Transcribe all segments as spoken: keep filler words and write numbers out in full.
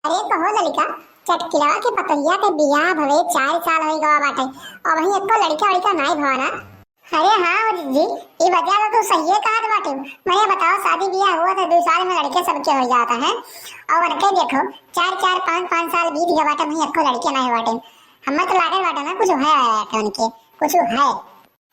अरे कहो ललिका, चटकिलवा के पतोहिया के बियाह भवे चार साल होइ गवा बाटे, अबहीं एको लड़िका वड़िका नाई भवा ना। अरे हाँ हो जिज्जी, ई बतिया तो तू सहिए कहत बाटे। मने बताओ, शादी बियाह हुआ तो दो साल में लड़के सबके होइ जाता है, और उनके देखो, चार चार पाँच पाँच साल बीत गवा बाटे, अबहीं एको लड़के नाई बाटे। हमें तो लागत बाटे ना कुछ है उनके, कुछ है।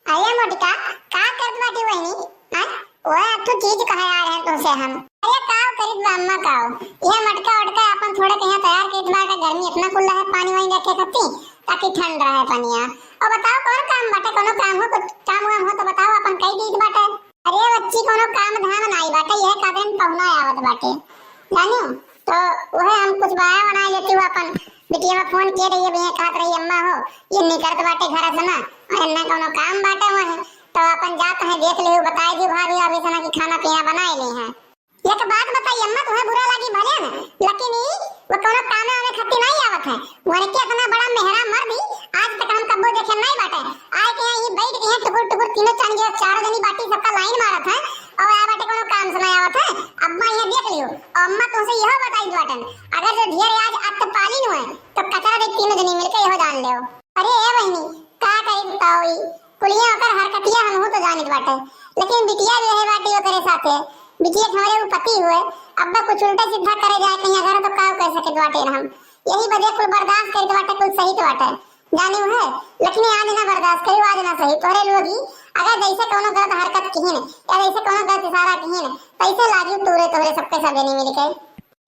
अरे मोटका, का करत बाटी बहिनी? हाँ? ओए, एक ठो चीज कहे आ रहे तुमसे हम। अरे काव करित बा अम्मा काव? यह मटका वटका अपन थोड़े कहिया तैयार करित बाटे, गर्मी इतना कुल रहे पानी वानी रखे खातिर, ताकि ठंड रहे पनिया। और बताओ कौन काम बाटे, कोनो काम हो, कुछ काम वाम हो तो बताओ, अपन कई दीत बाटे। अरे बच्ची, कोनो काम धाम नाई बाटे, यह कादन पहुना आवत बाटे। जानू, तो वह हम कुछ बनाए बनाए लेती हूँ अपन। बिटिया फोन किए रही, अब ये कहत रही, "अम्मा हो, ये निकरत बाटे घर से ना, और इन्हें कोनो काम बाटे वहीं, तो अपन जात हैं, देख लियो, बताए दी भाभी, अभी से ना कि खाना पीना बनाए ली हैं।" एक बात बताई अम्मा, तुम्हें बुरा लगी भले न, लेकिन ई वो कोनो काम में खत्ती नहीं आवत है। वनके इतना बड़ा मेहरा मर्द ही आज तक हम कब्बो देखे नहीं बाटे। आए के यहाँ ये बैठ के यहाँ टुकुर टुकुर तीनों चार जनी, चारों जनी बाटी, सबका लाइन मारत है। और आए बाटे कोनो काम से नहीं आवत है। अम्मा यहाँ देख लियो, और अम्मा तुमसे यह बताई बाटन, अगर जो ढेर आज अत्त पाली हुए तो कचरा देख तीनों जनी मिलके यह जान लियो। अरे ए बहिनी, का करी बताओ ई? कुलिया ओकर हरकतिया हमहू तो जानित बाटे, लेकिन बिटिया भी रहे बाटी ओकरे साथे। बिटिया के हमरे उ पति हुए, अब्बा कुछ उल्टा सीधा करे जाए कहीं अगर तो का कह सकत बाटे हम। यही वजह कुल बर्दाश्त करित बाटे, कुल सहित बाटे। जानी है, लेकिन आज ना बर्दाश्त करी, आज ना सही। तोहरे लोग ही अगर जैसे कोनो गलत हरकत किहिन या जैसे कोनो गलत इशारा किहिन, तैसे लागी तोरे, तोहरे सबके सब जनी मिलके।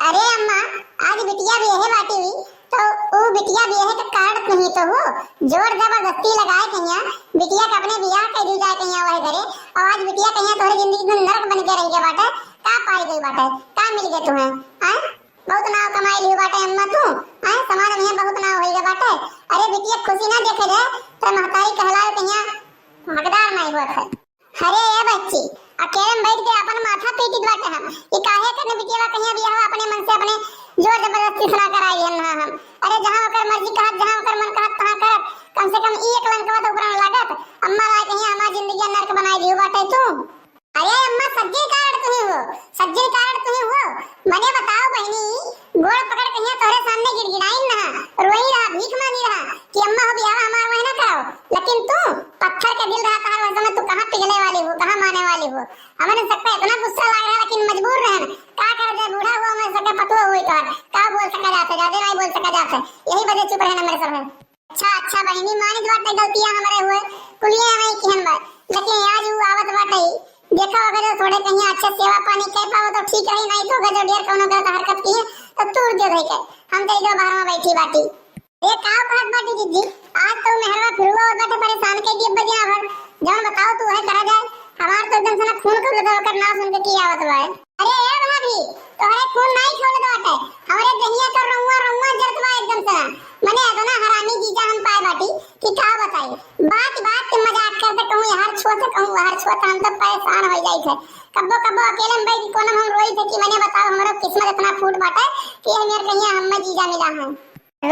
अरे अम्मा, आज बिटिया बियाहे बाटी हुई, तो ऊ बिटिया बियाहे के कारण नहीं तो हो, जोर जबरदस्ती लगाए कहिया, बिटिया के अपने बियाह कर दी जाए कहिया वह घरे, और आज बिटिया कहिया तोहरे जिंदगी में नरक बन के रह गया बाटे, का पाई गई बाटे, का मिल गए तुम्हें, आय? बहुत नाव कमाई लियो बाटे अम्मा तू, आय? समाज में बहुत नाव होई गया बाटे। अरे बिटिया खुशी ना देखे जाए, तो महतारी कहलावे कहिया हकदार नहीं हुआ है। अरे ए बच्ची, अकेले में बैठ के अपन माथा पीटित बाटे हम। ई काहे करने बिटिया कहिया बियाह अपने मन से अपने जोर जबरदस्ती से ना कराई है ना हम। अरे जहाँ ओकर मर्जी कहत, जहाँ ओकर मन कहत, तहाँ करत। कम से कम ई एक लंकवा तो ऊपर लागत। अम्मा लाए कहिया हमार जिंदगी नरक बनाई दियो बाटे तू। अरे अम्मा सज्जन कारण तुम्हें हो, सज्जन कारण तुम्हें हो। मने बताओ बहिनी, गोड़ पकड़ कहिया तोहरे सामने गिड़गिड़ाइन रहा, रोई रहा, भीख मांगी रहा कि अम्मा हो बियाह हमार वही ना कराओ, लेकिन तू पत्थर के दिल रहा तहार, वह समय तू कहाँ पिघले वाली हो, कहाँ माने वाली हो। हमरे सबका इतना गुस्सा लाग रहा, लेकिन मजबूर रहन, का कर दे, बूढ़ा हुआ हमरे सबका पतुआ हुई तोहर, का बोल सका जाते, ज्यादा नहीं बोल सका जाते, यही वजह चुप रहना मेरे सब है। अच्छा, अच्छा बहिनी, मानित बाटे गलतियाँ हमरे हुए, कुलिये हमें किहन बा, लेकिन आज उ आवत बाटे, देखा अगर जो थोड़े कहीं अच्छा सेवा पानी कर पाओ तो ठीक रही, नहीं तो अगर जो ढेर कौनो गलत हरकत की है तो तूर दे भाई के, हम तो इधर बाहर में बैठी बाटी। ये का कहत बाटी दीदी, आज तो मेहरवा फिरुआ होत बाटे परेशान के दिए बजिया भर, जौन बताओ तू है करा जाए, हमार तो एकदम से ना खून खौलत बा ओकर नाव सुन के की आवत बा। अरे ए भाभी, तोहरे खून नाई खौलत बाटे, हमरे दहिया का रउआ रउआ जरत बा एकदम से ना। मने इतना हरामी जीजा हम पाए बाटी कि का बताई। बात बात के मजाक करते, कहूँ यार छुअत, कहूँ वहर छुअत, हम तो परेशान हो जाई थे। कब्बो कब्बो अकेले में बैठ के कोने में हम रोई थे कि मने बताओ हमरो किस्मत इतना फूट बाटे कि हम यार कहीं हम जीजा मिला है।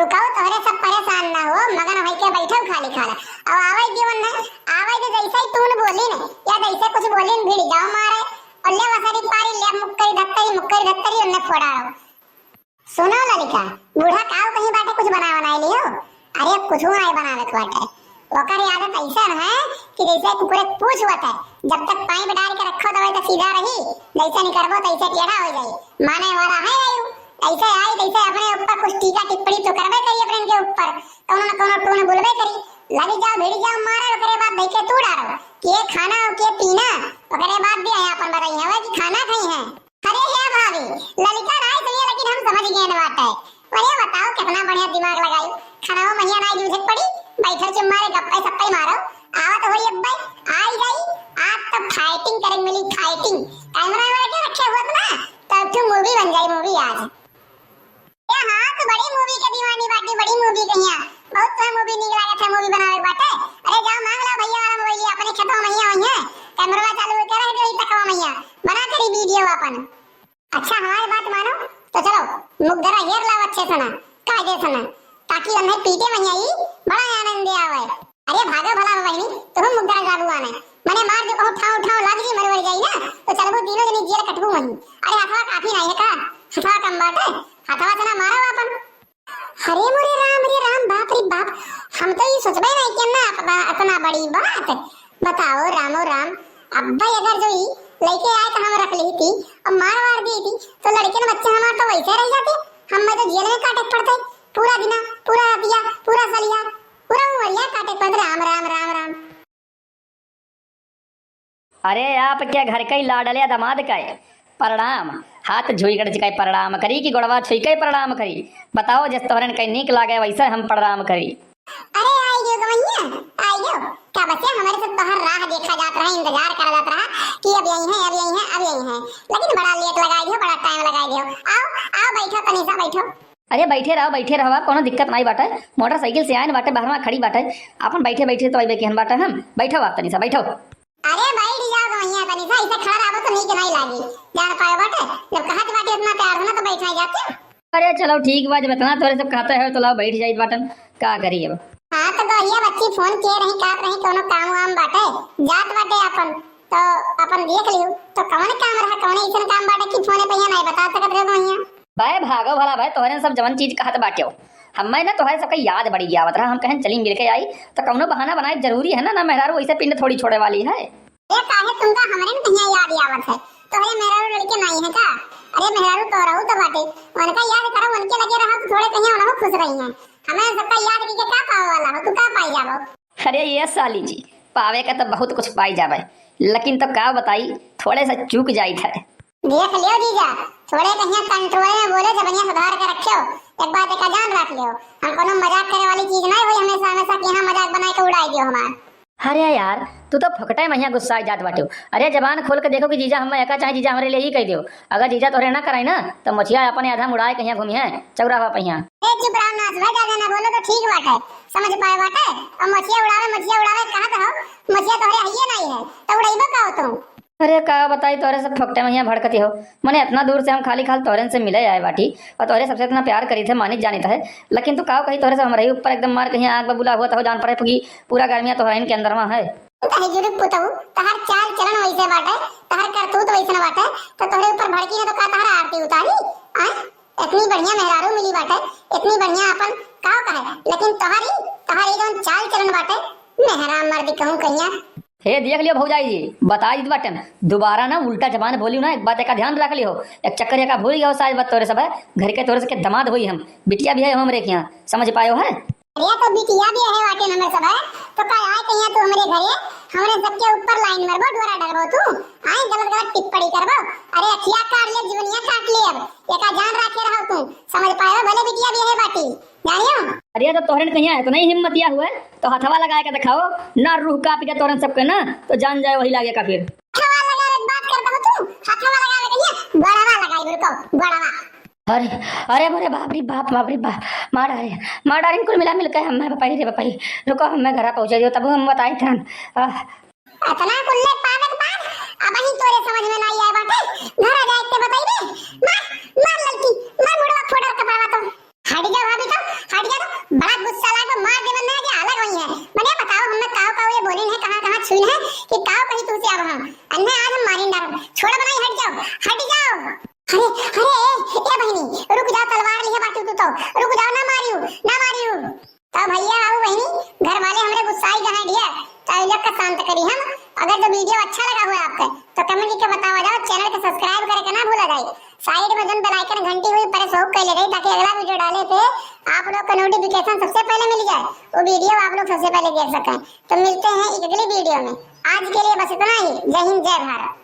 रुकाओ, तोहरे सब परेशान ना हो, मगन होई के बैठो खाली खाला। अब आवे दियो न, आवे दे, जैसे ही तून बोली न, या जैसे कुछ बोली न, भिड़ जाओ मारे, और ले वसरी पारी, ले मुक्करी धत्तरी, मुक्करी धत्तरी, उन्ने फोड़ा रहो। सुनो ललिका, बूढ़ा काऊ कहीं बाटे कुछ बना बनाए लियो? अरे कुछ नहीं बनावे के बाटे। ओकर आदत ऐसन है कि जैसे कुकुरे के पूछ होत है, जब तक पाइप डाल के रखो दवाई तो सीधा रही, जैसे निकरबो तैसे टेढ़ा हो जाई। माने वाला है आयु, ऐसे आई तैसे अपने ऊपर कुछ टीका टिप्पणी तो करबे करी, अपने के ऊपर कौनो न कौनो टून बोलबे करी। लगी जाओ भिड़ जाओ मारे, ओकरे बाद देखे तू डारो कि ये खाना और के पीना, ओकरे बाद भी आया अपन बताई है कि खाना खाई है। अरे हे भाभी, ललिका नाई सही है, लेकिन हम समझ गए न बात है। अरे बताओ, कितना बढ़िया दिमाग लगाई। खाना वो महिया नाई जूझे पड़ी, बैठल चुप मारे, गप्पे सप्पे मारो। आवत होई अब्बे, आई जाई, आज तो fighting करे मिली, fighting। Camera वैमरा के रखे हुए ना, तब तो movie बन जाई, movie आज। ए हाँ, तू बड़ी movie के दीवानी बाटी, बड़ी movie कहिया। बहुत तो movie नीक लागत है, movie बनावे बाटे। अरे जाओ मांग ला भैया वाला mobile, अपने खेतवा महिया होई है। Camera चालू करके रख दे, तकवा महिया। बना करी video अपन। अच्छा, हमारी बात मानो तो चलो, मुगदरा हेर लाओ अच्छे से ना, कायदे से ना, ताकि उन्हें पीटे में आई बड़ा आनंद आवे। अरे भागो भला बहिनी, तुम मुगदरा जाबू आने, मने मार जो कहूँ ठाव ठाव लाग जी, मर मर जाई ना, तो चलबू तीनों जनी जेल कटबू वहीं। अरे हथवा काफी नहीं है का? हथवा कम बात है, हथवा से ना मारो आपन। अरे मोरे राम रे राम, बाप रे बाप, हम तो ई सोचबे नहीं कि ना अपना इतना बड़ी बात। बताओ रामो राम, अब्बा अगर जो ई लइके आए तो हम रख ली थी, अब मार वार दी थी तो लड़के न बच्चे हमार तो वैसे रह जाते, हमें तो जेल में काटे के पड़ते पूरा दिना, पूरा रतिया, पूरा सलिया, पूरा उमरिया काटे के पड़ते। राम राम राम राम। अरे आपके घर कई लाडले दमाद कई प्रणाम, हाथ छुई कर कई प्रणाम करी कि गोड़वा छुई कई प्रणाम करी? बताओ, जिस तोहरन कई नीक लागे वैसे हम प्रणाम करी। अरे आई गयो गवैया, आई गयो। का बच्चे, हमारे सब तोहर राह देखा जात रहा, इंतजार करा जात रहा कि अब यही है, अब यही है, अब यही है, लेकिन बड़ा लेट लगाई दियो, बड़ा टाइम लगाई दियो। आओ, आओ बैठो तनी सा, बैठो। अरे बैठे रहो, बैठे रहो, अब कोनो दिक्कत नाई बाटे। मोटरसाइकिल से आयन बाटे, बहरवा खड़ी बाटे, अपन बैठे बैठे तो अइबे केहन बाटे हम। बैठो आप तनी सा, बैठो। अरे बैठ जाओ गवैया, तनी सा ऐसे खड़ा रहबो तो नीक नाई लागी। जान पाए बाटे, जब कहत बाटे इतना प्यार से ना तो बैठा जाते। अरे चलो ठीक बा, जब इतना तोरे सब कहते हो तो लाओ बैठ जाइत बाटन, का करी अब। हाँ तो गवैया बच्ची फोन किए रही, कहत रही कोनो काम वाम बाटे, जात बाटे अपन, तो अपन देख लियो। तो कौन काम रहा, कौन ऐसन काम बाटे कि फोने पे यहाँ नहीं बता सकत रहो गवैया? बे भागो भला बे, तोहरे सब जवन चीज कहत बाट्यो, हमें ना तोहरे सबके याद बड़ी आवत रहा। हम कहन चली मिल के आई, तो कौनो बहाना बनाए जरूरी है ना, ना मेहरारू ऐसे पिंड थोड़ी छोड़े वाली है। अरे काहे तुमका हमरे न कहिया याद आवत है? तोहरे मेहरारू लड़के नाई है का? अरे मेहरारू तोहराऊ तो बाटे, उनका याद करो, उनके लगे रहो तो थोड़े कहिया उनहु खुश रही हैं। हमें सबका याद करके का पावे वाला हो, तू का पाई जाबो? अरे ये साली जी, पावे का तो बहुत कुछ पाई जावे, लेकिन तो का बताई, थोड़े से चूक जाइत है। देख लियो जीजा, थोड़े कहिया कंट्रोल में बोले, जबनिया सुधार के रखियो। एक बात एका जान रख लियो, हम कोनो मजाक करे वाली चीज नहीं हुई, हमेशा हमेशा कि यहाँ मजाक बनाए के उड़ाई दियो हमार। अरे यार, तू तो फकटे महिया गुस्सा जात बाट्यो। अरे जबान खोल के देखो कि जीजा हमें एका चाहे जीजा हमरे लिए ही कह दियो। अगर जीजा तोहरे ना कराई ना, तो मोछिया अपने आधा मुड़ाए कहिया घूमी है चौराहा पहिया। ए चुप रहो नाच भाई, ज्यादा ना बोलो तो ठीक बाटे, समझ पाए बाटे। और मोछिया उड़ावे, मोछिया उड़ावे कहत हो, मोछिया तोहरे हइये नहीं है, तो उड़ाइबो का हो तू? अरे का बताई तोहरे से फकटे महिया भड़कती हो। मने इतना दूर से हम खाली खाल तोहरे से मिले आए बाटी और तोहरे सबसे इतना प्यार करी थे, मानित जानित है, लेकिन तू काव कही तोहरे से हमरे ही ऊपर एकदम मार कहीं आग बबूला हुआ तो हो जान पड़े कि पूरा गर्मिया तोहरे इनके अंदर में है। तहे जुरुक पुतहु, तहर चाल चलन वैसे बाटे, तहर करतूत वैसन बाटे, तो तोहरे ऊपर भड़की ना तो का तहर आरती उतारी? आय, इतनी बढ़िया मेहरारू मिली बाटे, इतनी बढ़िया अपन काव कहे, लेकिन तोहरी, तोहरी जौन चाल चलन बाटे, मेहरा मर्द कहूँ कहिया। हे देख लियो भौजाई जी, बताई दीत बाटन, दोबारा ना उल्टा जबान बोलियो ना, एक बात एका ध्यान रख लियो, एक चक्कर एका भूल गयो शायद बात तोरे सब है, घर के तोरे से के दमाद होई हम, बिटिया भी है हमरे के यहाँ, समझ पायो है? अरे तो बिटिया भी है वाटे हमरे सब है, तो का आए कहिया तू हमरे घरे, हमरे सबके ऊपर लाइन मरबो, डोरा डरबो तू, आए गलत गलत टिप्पणी करबो, अरे अखिया काट ले, जीवनिया काट ले अब, एका जान रखे रहो तू, समझ पायो, भले बिटिया भी है बाटी, जानियो। अरे तो तोहरन कहिया इतना ही हिम्मतिया हुए तो हथवा लगाए के दिखाओ ना, रूह कांपी के तोहरन सबके ना, तो जान जाए वही लागे का फिर। हथवा लगावे के बात करता हो तू, हथवा लगावे के लिए गोड़वा लगाई, रुको, गोड़वा। अरे, अरे, अरे बाप रे बाप, बाप रे बाप, मार डारे, मार डारे इनको मिला मिल के हम, मैं बपाई रे बपाई, रुको हम मैं घरा पहुँचा दियो तब हम बताई थन। आह। इतना कुल्ले पावे के बाद अब ही तोरे समझ में ना आए बाटे, घर आ जाए के बताई दे, मार, मार लड़की, मार मुड़वा फोड़ कपावा तो। हट जा भाभी तो, हट जा तो, बड़ा गुस्सा लागो, मार देवन ना जे अलग होई है। मने बताओ, हमें काव काव ये बोलिन है, कहाँ कहाँ छुइन है कि काव कही तू से अब हम। अन्ने आज हम मारिन डारो। छोड़ बनाई, हट जाओ, हट जाओ। अरे, अरे, ए, ए बहिनी, रुक जाओ, तलवार लिहे बाटू तू तो। रुक जाओ, ना मारियो, ना मारियो। तो भैया, आओ बहिनी, घर वाले हमरे गुस्साई जहाँ ढेर, तो ये लोग का शांत करी हम। अगर जो video अच्छा लगा हुआ आपके, तो comment करके बतावा जाओ, channel को subscribe करे के ना भूला जाए। Side में जौन bell icon घंटी हुई, press हो के ले रही, ताकि अगला video डाले पे आप लोग को notification सबसे पहले मिल जाए, वो video आप लोग सबसे पहले देख सकें। तो मिलते हैं एक अगली video में। आज के लिए बस इतना ही। जय हिंद, जय भारत।